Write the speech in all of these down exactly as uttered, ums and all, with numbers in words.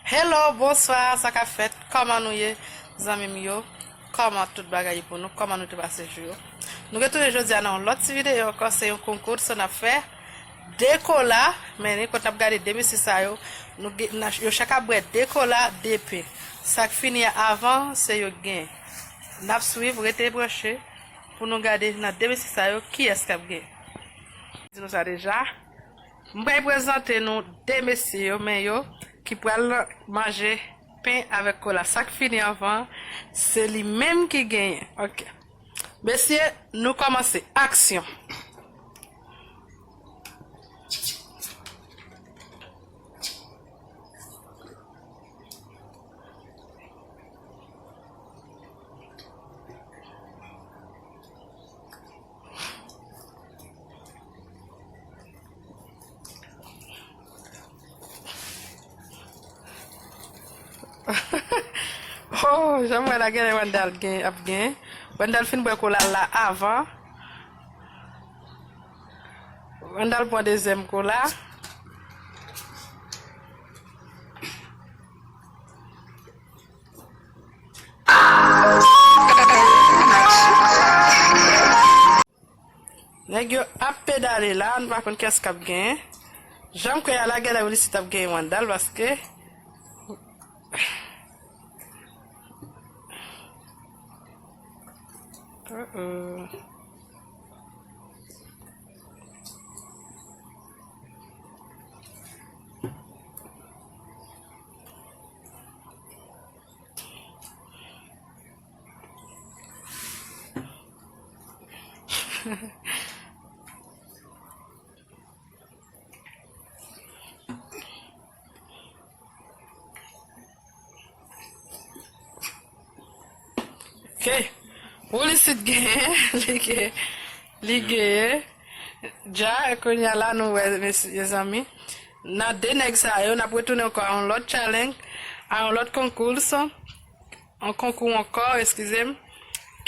Hello, bonswa, sa k ap fèt? Kòman nou ye, zanmi m yo? Kòman tout bagay ye pou nou? Kòman nou te pase jou yo? Nou retounen jodi a nan yon lòt ti videyo ankò, se yon konkou sa n ap fè. De kola, men ni kote n ap gade de mesye sa yo, nou gen, n a, yo chak ap bwè de kola, de pen. Sa k fini a avan, se yo k gen. N ap swiv, rete branche pou nou gade nan de mesye sa yo, kiyès k ap gen. Di nou sa deja. M pral prezante nou de mesye yo, men yo ki pral manje pen avèk kola. Sa k fini anvan, se li menm ki genyen. Ok. Mesye, nou kòmanse. Aksyon. Oh, jan m wè la, genlè Wandal gen, ap gen. Wandal fin bwè kola l la avan. Wandal pran dezyèm kola. Nèg yo ap pedale la, nou pa konn kiyès k ap genyen. Jan m kwè a la, genlè Willy Sweet ap genyen Wandal, paske Uh-oh. Ok. Willy Sweet genyen, li gen, li genyen. Ja, kounye a la, nou wè, mes-, mezanmi. Nan de nèg sa yo, n ap retounen ankò a yon lòt challenge, a yon lòt konkou, yon konkou ankò, eskize m,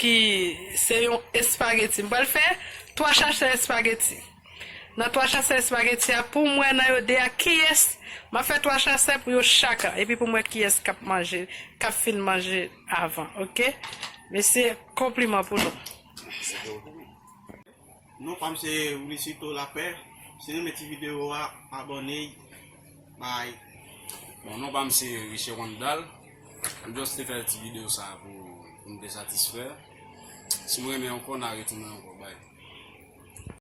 ki se yon espageti. M pral fè twa chachè espageti. Nan twa chachè espageti a, pou m wè nan yo de a, kiyès, m ap fè twa chachè pou yo chak la. Epi pou m wè kiyès k ap manje, k ap fin manje avan, ok? Mesye, konpliman pou nou. Non pa m se Willy Sweet Lapè. Si w renmen ti videyo a, abòne. Bye. Bon, non pa m se Richie Wandal. M just te fè ti videyo sa pou, pou m te satisfè. Si w renmen ankò, n a retounen ankò. Bye.